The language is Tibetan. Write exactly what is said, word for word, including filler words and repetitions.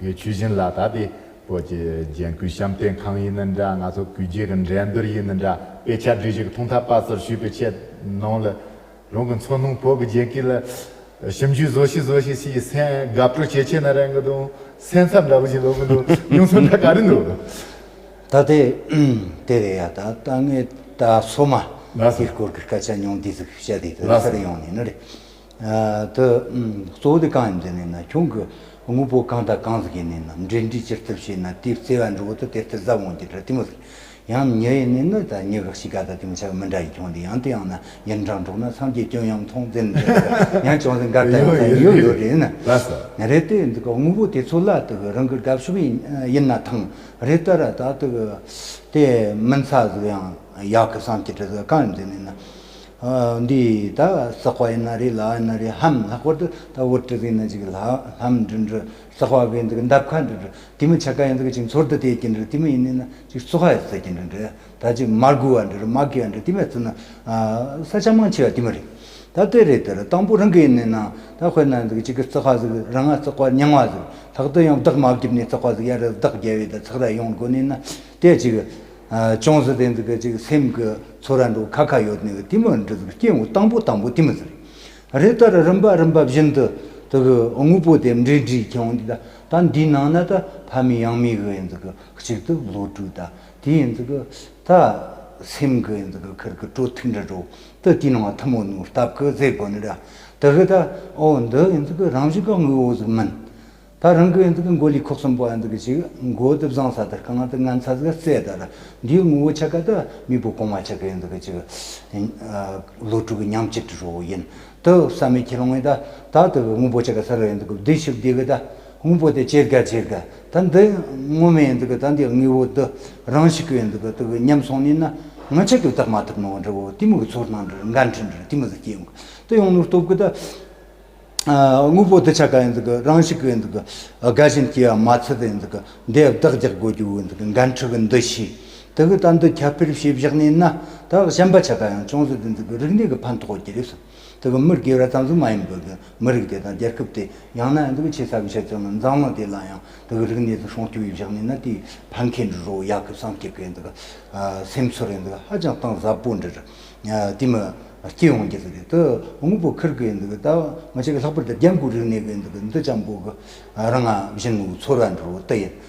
ངས་ཆོས་སྦྱིན་ལགས་ད་ལྟའི་བོད་ཀྱི་རྒྱན་གོས་བཤམས་སྟོན་ཁང་ཡིན་ནི་འདྲ། ང་ཚོ་གོས་རྒྱན་གྱི་འགྲན་བསྡུར་ཡིན་ནི་འདྲ། དཔེ་ཆ་སྒྲིག་གཞི་གི་ཐོག་མཐའ་བར་གསུམ་ཞུས་པའི་ཆེད་ནང་ལ། རང་གི་མཚོ་སྣང་བོད་ཀྱི་རྒྱན་གོས་ལ་ཞིབ་འཇུག་བཟོ་ཞིག་བཟོ་ཞིག་ཞེས་སེམས་དགའ་སྤྲོ་ཇེ་ཆེ་ན་རན་གི་འདུག་སེམས་འཚབ་འདྲ་བོ་ཞིག་ལོག་གི་འདུག་མྱོང་ཚོར་འདྲ་ག་རེ་འདུག་ད་དེ་དེ་རེད་ཡ། ད་ད་ངས་ད་སོ་མ་ལགས་སོ། དེའི་སྐོར་གྱི་སྐད་ཆ་ཉུང་འདི་ཟིག་བཤད་དེ་ལགས་སོ། ཚར་ཡོང་ནས་ནི་རེད། ཨ་དེ་ཨུམ་གཙོ་བོ་དེ་གང་ཡིན་ཟེར་ནས་ན། ཁྱོད་ཀྱི་དངོས་པོ་གང་དང་གང་ཟིག་ཡིན་ནས་ན་འབྲེལ་འདྲིས་ཇི་ལྟར་བྱས་ན་དེའི་བརྩེ་བ་འགྲོ་བོ་དེ་དེ་ལྟར་ཟབ་འོང་གི་རེད། དེ་མོ་ཟིག་ཡང་མྱི་ཡིན་ནས་ན་ད་མྱི་གི་གཤིས་ཀ་ད་དེ་མོ་ཆ་མི་འདྲ་ཡི། ཁྱོད་འདི་ཡང་དེ་ཡང་ན་ཡུན་རིང་འགྲོགས་ན་སངས་རྒྱས་སྐྱོན་ཡང་མཐོང་ཟེར་ནས་ཡང་ཅུང་ཟད་འགལ་ཟླ་ཡོད་ཡོད་ཡོད་ཡོད་རེད་ན། ལགས་སོ། རེད་དེ་འདི་ག་དངོས་པོ་དེ་ཚོ་ལ་དེ་གི་རང་གི་དགའ་ཕྱོགས་ཡིན་ཡིན་ན་ཐང་རེད། ད་ར་ད་དེ་གི་དེ་མིན་ས་ཟིག་ཡང་ཡག་གི་བསམ་གྱི་དྲི་ཟིག་གང་ཡིན་ཟེར་ནས་ན། ཨ་འདི་ད་ཟག་པ་ཡིན་ན་རེད། ལྷ་ཡིན་ན་རེད། ལྷམ་ལྷག་པར་དུ་ད་བོད་དུ་ཟིག་ན་ཅིག་ལྷ་ལྷམ་འདྲི་འདྲི་ཟག་པ་གི་འདི་གི་འདབ་ཁ་འདྲི་འདྲི་དེ་མི་ཆ་ག་ཡིན་ཟིག་ཅིག་ཚོར་དུ་དེ་ཀྱི་འདྲི་དེ་མི་ཡིན་ནས་ན་ཅིག་བཙོག་པ་ཡོད་ས་ཀྱི་འདྲི་འདྲི། ད་ཅིག་མ་དགོས་པ་འདྲི་རེད། མ་དགོས་པ་འདྲི་དེ་མི་ཚོ་ན་ཨ་ས་ཆ་མང་ཆེ་བ་དེ་མི་རེད། ད་དེ་རེད། དེ་རེད། དང་པོ་རང་གི་ཡིན་ནས་ན་ད་དཔེར་ན་ཟིག་ཅིག་གི་བཙོག་པ་ཟིག་རང་ང་བཙོག་པ་མྱང་བ་ཟིག་ལྷག་ཏུ་ཡང་བདག་མ་བརྒྱབ་ནས་བཙོག་པ་ཟིག་ཡར་བདག་རྒྱབ་བས་ད་ཚག་ར་ཡོང་དགོས་ནས་ན་དེ་ཅིག་ཨ་ཅུང་ཟད་དེ་ཟིག་གི་ཅིག་སེམས་གི་ཚོར་ར་འགྲོ་ཁ་ཁ་ཡོད་ནས་དེ་མི་འདྲི་ཟིག་སྐྱེ་བོ་དང་པོ་དང་པོ་དེ་མི་ཟིག་རེད། ད་ར་རིམ་པ་རིམ་པ་བཞིན་དུ་དེ་གི་དངོས་པོ་དེ་འབྲེལ་འདྲིས་ཁྱོང་འདི་ད་ད་འདིའི་ནང་ན་ད་ཕ་མེས་ཡང་མེས་གི་ཡིན་ཟིག་གི་གཅིག་ཏུ་བློ་གྲོས་ད་དེ་ཡིན་ཟིག་གི་ད་སེམས་གི་ཡིན་ཟིག་གི་ཁིར་གི་དྲོ་ཐུག་འདྲ་འགྲོ་ད་དེའི་ནང་ཐུན་མོང་ནོར་སྟབས་གི་ཟེར་གོ་ནི་ར། དེ་གི་ད་ཨོ་འདི་ཡིན་ཟིག་གི་རང་བཞིན་གི་དངོས་པོ་ཟིག་མིན། ད་རང་གི་ཡིན་ཟིག་གི་མགོ་ལུས་ཁོག་གསུམ་པོ་ཡིན་ཟིག་གི་ཅིག་མགོ་དེ་བཟང་ས་དེར་རྐང་དེ་ངན་ས་ཟིག་རྩེ་ད་ར་འདིའི་དངོས་པོ་ཆ་ག་ད་མེས་པོ་གོང་མ་ཆ་གི་ཡིན་ཟིག་གི་ཅིག་ཨ་བློ་གྲོས་གི་ཉམས་ཅིག་འགྲོ་ཡིན། དུ་བསམ་མེད་ཁྱེད་རང་ངས་ད་ད་དུ་དངོས་པོ་ཅིག་ག་ས་ར་ཡིན་འདུག་གི་བདེ་ཞིག་བདེ་གི་ད་དངོས་པོ་དེ་ཇེ་དགའ་ཇེ་དགའ་ད་འདི་ངོ་མ་ཡིན་འདུག་གི་ད་འདི་དངོས་པོ་འདི་རང་ཞིག་གི་ཡིན་འདུག་གི་དུ་གི་ཉམས་སོང་ནས་ན་ང་ཆ་གི་བདག་མ་ཐུབ་ནོ་འདྲ་བོ་དེ་མོ་གི་ཚོར་སྣང་འདྲ་འགན་འཁྲི་འདྲ་དེ་མོ་ཟིག་སྐྱེ་ཡོང་གི་དུ་ཡོང་ནོ་སྟོབས་གི་ད་དངོས་པོ་འདི་ཆ་ག་ཡིན་འདུག་གི་རང་ཞིག་གི་ཡིན་འདུག་གི་དགའ་ཞེན་སྐྱེ་བ་མ་ཚད་ཡིན་འདུག་གི་འདི་བདག་རྒྱག་དགོས་རྒྱུ་ཡིན་འདུག་གི་འགན་འཁྲི་གི་འདུ་ཤེས་དུ་གི་ད་འདི་ཁྱབ་སྤེལ་བྱས་བཞག་ནས་ན་ད་གཞན་པ་ཆ་ག་ཡང་ཅུང་ཟད་ཡིན་འདུག་གི་རིག་གནས་གི་ཕན་ཐོགས་ཀྱི་རེད་བསམ། དེ་གི་མི་སྒེར་བ་ཙམ་ཟིག་མ་ཡིན་པར་གི་མི་རིགས་དེ་དང་རྒྱལ་ཁབ་དེ་ཡང་ན་འདུག་ཆེ་ས་གི་ཆེ་ཚང་ན་འཛམ་གླིང་དེ་ལ་ཡང་དེ་གི་རིག་གནས་དེ་སྲུང་སྐྱོབ་ཡེ་བཞག་ནས་ན་དེའི་ཕན་ཁེ་འདྲ་རོ་ཡག་གི་བསམ་སྐྱེ་གི་འདུག་སེམས་ཚོར་འདུག་ཧ་ཅང་གཏིང་ཟབ་པོ་འདྲ་དེ་མི་སྐྱེ་ཡོང་གི་ཟིག་རེད། དེ་དངོས་པོ་ཁིར་གི་འདུག་ད་ང་ཅག་གི་ལྷག་པར་དུ་རྒྱན་གོས་རིག་གནས་གི་འདུག་འདི་ཅམ་པོ་གི་རང་ང་བཞིན་ནུ་ཚོར་བ་འདྲ་རོ་དེ་ཡིན།